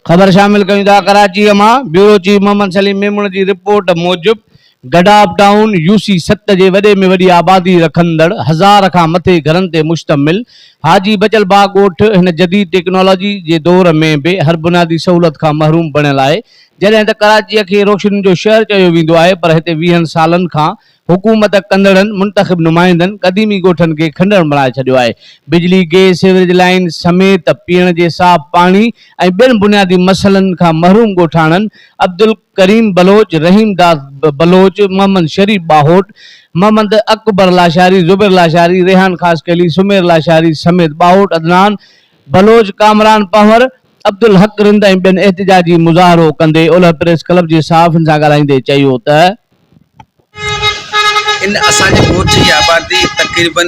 خبر شامل ڪيون ٿا ڪراچيء مان بيورو چيف محمد سليم ميمڻ جي رپورٽ موجب گڊاپ ٽائون يو سي ست جي وڏي ۾ وڏي آبادي رکندڙ هزار کان مٿي گهرن تي مشتمل حاجي بچل باغ ڳوٺ هن جديد ٽيڪنالاجي جي دور ۾ به هر بنيادي سهولت کان محروم بڻيل آهي جڏهن ته ڪراچيء کي روشنين جو شهر چيو ويندو آهي پر هتي ويهن سالن کان حڪومت ڪندڙن منتخب نمائندن قديمي ڳوٺن کي کنڊر بڻائي ڇڏيو آهي. بجلي، گئس، سيوريج لائين سميت پيئڻ جي صاف پاڻي ۽ ٻين بنيادي مسئلن کان محروم ڳوٺاڻن عبدالڪريم بلوچ، رحيم داد بلوچ، محمد شريف ٻاهوٽ، محمد اڪبر لاشاري، زبير لاشاري، ريحان خاصخيلي، سمير لاشاري سميت ٻاهوٽ عدنان بلوچ، ڪامران پنهور، عبدالحق رند ۽ ٻين احتجاجي مظاهرو ڪندي اولهه پريس ڪلب جي صحافين سان ڳالهائيندي چيو ته. ان اسان جي ڳوٺ جي آبادي تقريبن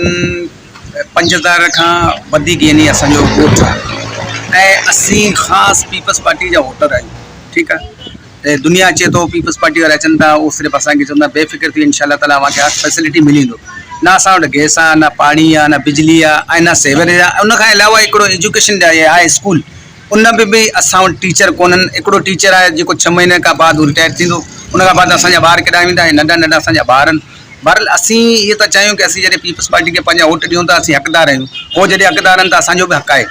5000 کان وڌيڪ يعني اسان جو ڳوٺ آهي ۽ اسين خاص پيپلز پارٽي جا ووٽر آهيون ٺيڪ آهي ۽ دنيا اچي ٿو پيپلز پارٽي وارا اچن ٿا اهو صرف اسان کي چوندا بي فڪر ٿي انشاء الله تعالٰي اوهان کي هر فيسلٽي ملي ويندو نه اسان وٽ گئس آهي نه پاڻي آهي نه بجلي آهي ۽ نه سيوريج آهي ان کان علاوه هڪڙو ايجوڪيشن جا آهي اسڪول ان ۾ به اسان وٽ ٽيچر ڪونهن، هڪڙو ٽيچر آهي جيڪو ڇهه مهيني کان بعد هو رٽائر ٿيندو، ان کان بعد اسان جا ٻار ڪيڏانهن ويندا، هي ننڍا ننڍا اسان جا ٻار آهن. بهرحال اسين اهو ٿا چاهيون ڪه اسين جڏهن پيپلز پارٽي کي پنهنجا ووٽ ڏيون ٿا اسين حقدار آهيون، هو جڏهن حقدار آهن ته اسان جو به حق آهي،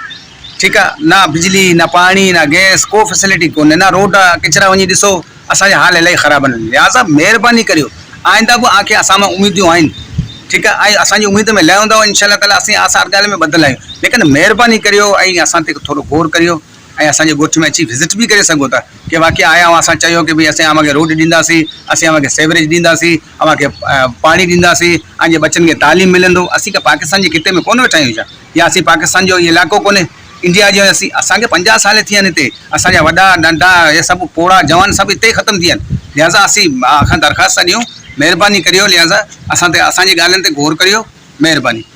ٺيڪ آهي، نه بجلي نه پاڻي نه گئس ڪو فيسلٽي ڪونهي، نه روڊ آهي، ڪچرا وڃي ڏسو اسان جا حال الاهي خراب آهن، لهٰذا مهرباني ڪريو آئنده به آکي اسان مان اميديون آهن ٺيڪ آهي ۽ اسان جي اميد ۾ لهندؤ انشاء الله تعالٰي اسين آس هر ڳالهه ۾ ٻڌل آهيون ليڪن مهرباني ڪريو ۽ اسان تي ٿورو غور ڪريو ۽ اسان جي ڳوٺ ۾ اچي وزٽ به ڪري سگهو ٿا ڪي واقعي آيا اوهان اسان چيو ڪي ڀئي اسين اوهان کي روڊ ڏينداسين اسين اوهان کي سيوريج ڏينداسين اوهان کي پاڻي ڏينداسين اوهان جي ٻچن کي تعليم ملندو اسين ڪا پاڪستان جي خطي ۾ ڪونه ويٺا آهيون ڇا يا اسين پاڪستان جو علائقو ڪونهي انڊيا جو اسين اسان کي 50 سال ٿيا آهن هتي اسان جا وڏا ننڍا هي سڀ پوڙها جوان سڀ هتي ئي ختم ٿي ويا آهن لهٰذا اسين کان درخواست ٿا ڏيون مهرباني ڪريو لهٰذا اسان تي اسان جي ڳالهين تي غور ڪريو مهرباني.